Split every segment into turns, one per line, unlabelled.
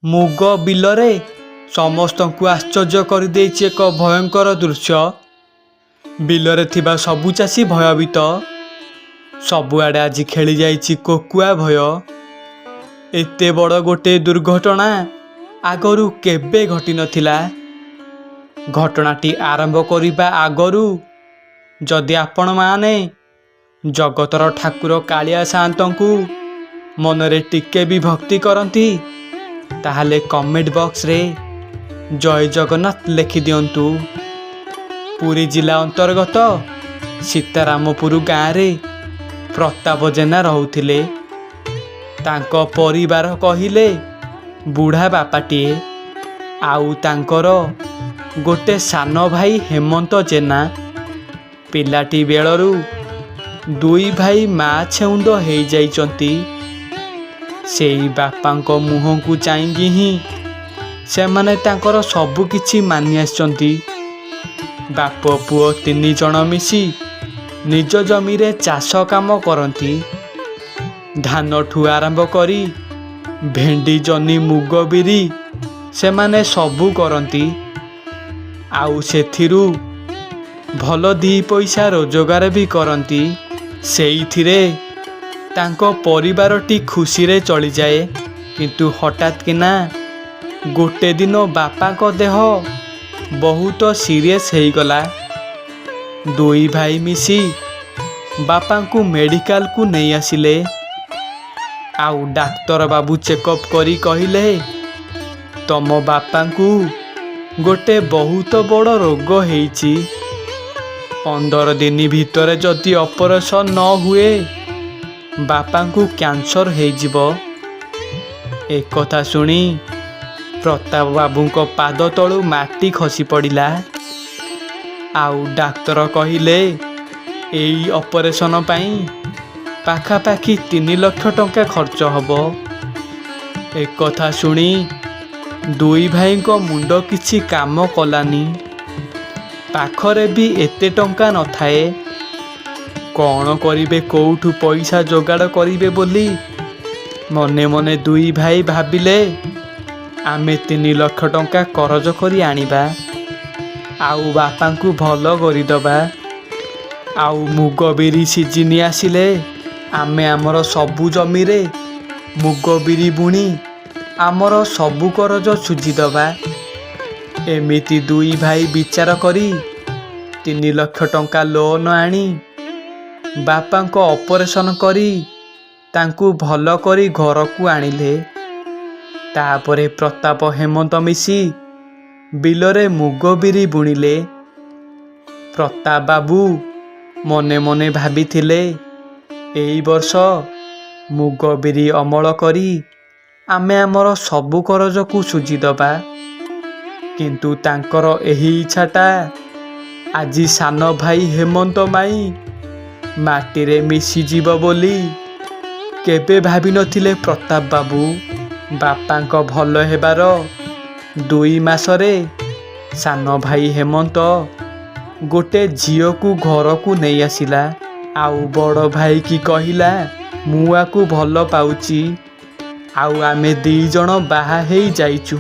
ମୁଗ ବିଲରେ ସମସ୍ତଙ୍କୁ ଆଶ୍ଚର୍ଯ୍ୟ କରିଦେଇଛି ଏକ ଭୟଙ୍କର ଦୃଶ୍ୟ। ବିଲରେ ଥିବା ସବୁ ଚାଷୀ ଭୟଭୀତ। ସବୁଆଡ଼େ ଆଜି ଖେଳିଯାଇଛି କୋକୁଆ ଭୟ। ଏତେ ବଡ଼ ଗୋଟେ ଦୁର୍ଘଟଣା ଆଗରୁ କେବେ ଘଟିନଥିଲା। ଘଟଣାଟି ଆରମ୍ଭ କରିବା ଆଗରୁ ଯଦି ଆପଣମାନେ ଜଗତର ଠାକୁର କାଳିଆ ସାଆନ୍ତଙ୍କୁ ମନରେ ଟିକେ ବି ଭକ୍ତି କରନ୍ତି, ତାହେଲେ କମେଣ୍ଟ ବକ୍ସରେ ଜୟ ଜଗନ୍ନାଥ ଲେଖିଦିଅନ୍ତୁ। ପୁରୀ ଜିଲ୍ଲା ଅନ୍ତର୍ଗତ ସୀତାରାମପୁର ଗାଁରେ ପ୍ରତାପ ଜେନା ରହୁଥିଲେ। ତାଙ୍କ ପରିବାର କହିଲେ ବୁଢ଼ା ବାପାଟିଏ ଆଉ ତାଙ୍କର ଗୋଟେ ସାନ ଭାଇ ହେମନ୍ତ ଜେନା। ପିଲାଟି ବେଳରୁ ଦୁଇ ଭାଇ ମା ଛେଉଣ୍ଡ ହେଇଯାଇଛନ୍ତି। ସେଇ ବାପାଙ୍କ ମୁହଁକୁ ଚାହିଁକି ହିଁ ସେମାନେ ତାଙ୍କର ସବୁ କିଛି ମାନି ଆସିଛନ୍ତି। ବାପ ପୁଅ ତିନି ଜଣ ମିଶି ନିଜ ଜମିରେ ଚାଷ କାମ କରନ୍ତି। ଧାନଠୁ ଆରମ୍ଭ କରି ଭେଣ୍ଡି, ଜହ୍ନି, ମୁଗ, ବିରି ସେମାନେ ସବୁ କରନ୍ତି ଆଉ ସେଥିରୁ ଭଲ ଦି ପଇସା ରୋଜଗାର ବି କରନ୍ତି। ସେଇଥିରେ ତାଙ୍କ ପରିବାରଟି ଖୁସିରେ ଚଳିଯାଏ। କିନ୍ତୁ ହଠାତ୍ କିନା ଗୋଟେ ଦିନ ବାପାଙ୍କ ଦେହ ବହୁତ ସିରିୟସ୍ ହେଇଗଲା। ଦୁଇ ଭାଇ ମିଶି ବାପାଙ୍କୁ ମେଡ଼ିକାଲକୁ ନେଇ ଆସିଲେ ଆଉ ଡାକ୍ତର ବାବୁ ଚେକଅପ୍ କରି କହିଲେ, ତମ ବାପାଙ୍କୁ ଗୋଟେ ବହୁତ ବଡ଼ ରୋଗ ହେଇଛି। 15 ଦିନ ଭିତରେ ଯଦି ଅପରେସନ୍ ନ ହୁଏ, ବାପାଙ୍କୁ କ୍ୟାନ୍ସର ହେଇଯିବ। ଏକଥା ଶୁଣି ପ୍ରତାପ ବାବୁଙ୍କ ପାଦ ତଳୁ ମାଟି ଖସି ପଡ଼ିଲା। ଆଉ ଡାକ୍ତର କହିଲେ, ଏଇ ଅପରେସନ୍ ପାଇଁ ପାଖାପାଖି 3 ଲକ୍ଷ ଟଙ୍କା ଖର୍ଚ୍ଚ ହବ। ଏକଥା ଶୁଣି ଦୁଇ ଭାଇଙ୍କ ମୁଣ୍ଡ କିଛି କାମ କଲାନି। ପାଖରେ ବି ଏତେ ଟଙ୍କା ନଥାଏ। କ'ଣ କରିବେ, କୋଉଠୁ ପଇସା ଯୋଗାଡ଼ କରିବେ ବୋଲି ମନେ ମନେ ଦୁଇ ଭାଇ ଭାବିଲେ, ଆମେ 3 ଲକ୍ଷ ଟଙ୍କା କରଜ କରି ଆଣିବା ଆଉ ବାପାଙ୍କୁ ଭଲ କରିଦେବା। ଆଉ ମୁଗ ବିରି ସିଜିନି ଆସିଲେ ଆମେ ଆମର ସବୁ ଜମିରେ ମୁଗ ବିରି ବୁଣି ଆମର ସବୁ କରଜ ଶୁଝିଦେବା। ଏମିତି ଦୁଇ ଭାଇ ବିଚାର କରି 3 ଲକ୍ଷ ଟଙ୍କା ଲୋନ୍ ଆଣି ବାପାଙ୍କ ଅପରେସନ୍ କରି ତାଙ୍କୁ ଭଲ କରି ଘରକୁ ଆଣିଲେ। ତାପରେ ପ୍ରତାପ ହେମନ୍ତ ମିଶି ବିଲରେ ମୁଗ ବିରି ବୁଣିଲେ। ପ୍ରତାପ ବାବୁ ମନେ ମନେ ଭାବିଥିଲେ, ଏଇ ବର୍ଷ ମୁଗ ବିରି ଅମଳ କରି ଆମେ ଆମର ସବୁ କରଜକୁ ଶୁଝିଦେବା। କିନ୍ତୁ ତାଙ୍କର ଏହି ଇଚ୍ଛାଟା ଆଜି ସାନ ଭାଇ ହେମନ୍ତ ପାଇଁ ମାଟିରେ ମିଶିଯିବ ବୋଲି କେବେ ଭାବିନଥିଲେ ପ୍ରତାପ ବାବୁ। ବାପାଙ୍କ ଭଲ ହେବାର 2 ମାସରେ ସାନ ଭାଇ ହେମନ୍ତ ଗୋଟେ ଝିଅକୁ ଘରକୁ ନେଇ ଆସିଲା ଆଉ ବଡ଼ ଭାଇକି କହିଲା, ମୁଁ ୟାକୁ ଭଲ ପାଉଛି ଆଉ ଆମେ ଦି ଜଣ ବାହା ହେଇଯାଇଛୁ।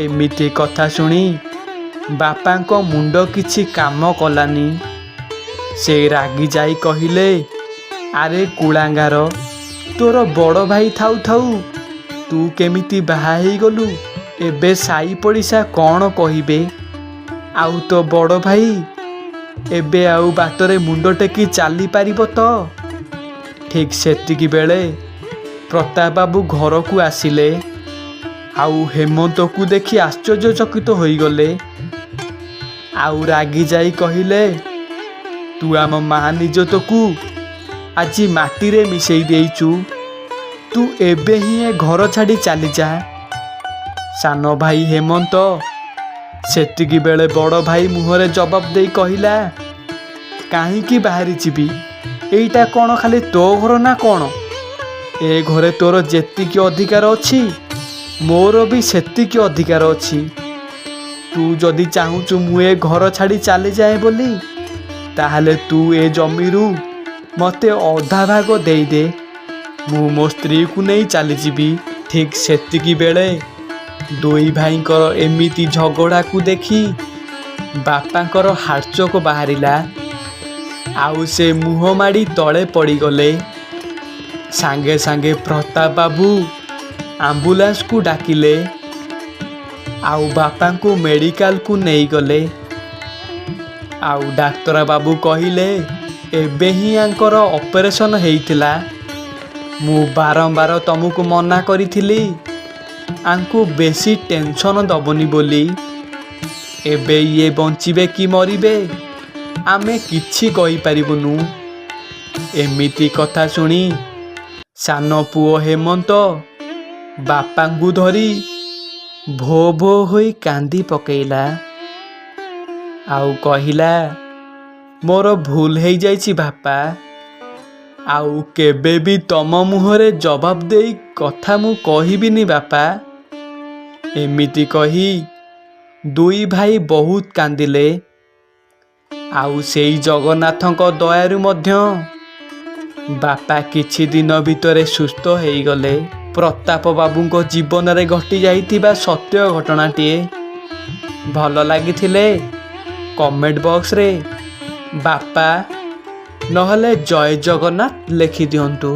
ଏମିତି କଥା ଶୁଣି ବାପାଙ୍କ ମୁଣ୍ଡ କିଛି କାମ କଲାନି। ସେ ରାଗି ଯାଇ କହିଲେ, ଆରେ କୁଳାଙ୍ଗାର, ତୋର ବଡ଼ ଭାଇ ଥାଉ ଥାଉ ତୁ କେମିତି ବାହା ହେଇଗଲୁ? ଏବେ ସାଇ ପଡ଼ିଶା କ'ଣ କହିବେ? ଆଉ ତୋ ବଡ଼ ଭାଇ ଏବେ ଆଉ ବାଟରେ ମୁଣ୍ଡ ଟେକି ଚାଲିପାରିବ ତ? ଠିକ୍ ସେତିକି ବେଳେ ପ୍ରତାପ ବାବୁ ଘରକୁ ଆସିଲେ ଆଉ ହେମନ୍ତକୁ ଦେଖି ଆଶ୍ଚର୍ଯ୍ୟଚକିତ ହୋଇଗଲେ ଆଉ ରାଗି ଯାଇ କହିଲେ, ତୁ ଆମ ମାନ ଇଜ୍ଜତକୁ ଆଜି ମାଟିରେ ମିଶେଇ ଦେଇଛୁ। ତୁ ଏବେ ହିଁ ଏ ଘର ଛାଡ଼ି ଚାଲିଯା। ସାନ ଭାଇ ହେମନ୍ତ ସେତିକି ବେଳେ ବଡ଼ ଭାଇ ମୁହଁରେ ଜବାବ ଦେଇ କହିଲା, କାହିଁକି ବାହାରି ଯିବି? ଏଇଟା କ'ଣ ଖାଲି ତୋ ଘର ନା କ'ଣ? ଏ ଘରେ ତୋର ଯେତିକି ଅଧିକାର ଅଛି, ମୋର ବି ସେତିକି ଅଧିକାର ଅଛି। ତୁ ଯଦି ଚାହୁଁଛୁ ମୁଁ ଏ ଘର ଛାଡ଼ି ଚାଲିଯାଏ ବୋଲି, ତାହେଲେ ତୁ ଏ ଜମିରୁ ମୋତେ ଅଧା ଭାଗ ଦେଇଦେ। ମୁଁ ମୋ ସ୍ତ୍ରୀକୁ ନେଇ ଚାଲିଯିବି। ଠିକ୍ ସେତିକି ବେଳେ ଦୁଇ ଭାଇଙ୍କର ଏମିତି ଝଗଡ଼ାକୁ ଦେଖି ବାପାଙ୍କର ହାର୍ଟଚୋକ୍ ବାହାରିଲା ଆଉ ସେ ମୁହଁ ମାଡ଼ି ତଳେ ପଡ଼ିଗଲେ। ସାଙ୍ଗେ ସାଙ୍ଗେ ପ୍ରତାପ ବାବୁ ଆମ୍ବୁଲାନ୍ସକୁ ଡାକିଲେ ଆଉ ବାପାଙ୍କୁ ମେଡ଼ିକାଲକୁ ନେଇଗଲେ। ଆଉ ଡାକ୍ତର ବାବୁ କହିଲେ, ଏବେ ହିଁ ୟାଙ୍କର ଅପରେସନ୍ ହେଇଥିଲା। ମୁଁ ବାରମ୍ବାର ତମକୁ ମନା କରିଥିଲି ୟାଙ୍କୁ ବେଶୀ ଟେନସନ୍ ଦବନି ବୋଲି। ଏବେ ଇଏ ବଞ୍ଚିବେ କି ମରିବେ ଆମେ କିଛି କହିପାରିବୁନୁ। ଏମିତି କଥା ଶୁଣି ସାନ ପୁଅ ହେମନ୍ତ ବାପାଙ୍କୁ ଧରି ଭୋ ଭୋ ହୋଇ କାନ୍ଦି ପକେଇଲା ଆଉ କହିଲା, ମୋର ଭୁଲ ହେଇଯାଇଛି ବାପା, ଆଉ କେବେ ବି ତମ ମୁହଁରେ ଜବାବ ଦେଇ କଥା ମୁଁ କହିବିନି ବାପା। ଏମିତି କହି ଦୁଇ ଭାଇ ବହୁତ କାନ୍ଦିଲେ। ଆଉ ସେଇ ଜଗନ୍ନାଥଙ୍କ ଦୟାରୁ ମଧ୍ୟ ବାପା କିଛି ଦିନ ଭିତରେ ସୁସ୍ଥ ହେଇଗଲେ। ପ୍ରତାପ ବାବୁଙ୍କ ଜୀବନରେ ଘଟି ଯାଇଥିବା ସତ୍ୟ ଘଟଣାଟିଏ ଭଲ ଲାଗିଥିଲେ କମେଣ୍ଟ ବକ୍ସରେ ବାପା ନହେଲେ ଜୟ ଜଗନ୍ନାଥ ଲେଖିଦିଅନ୍ତୁ।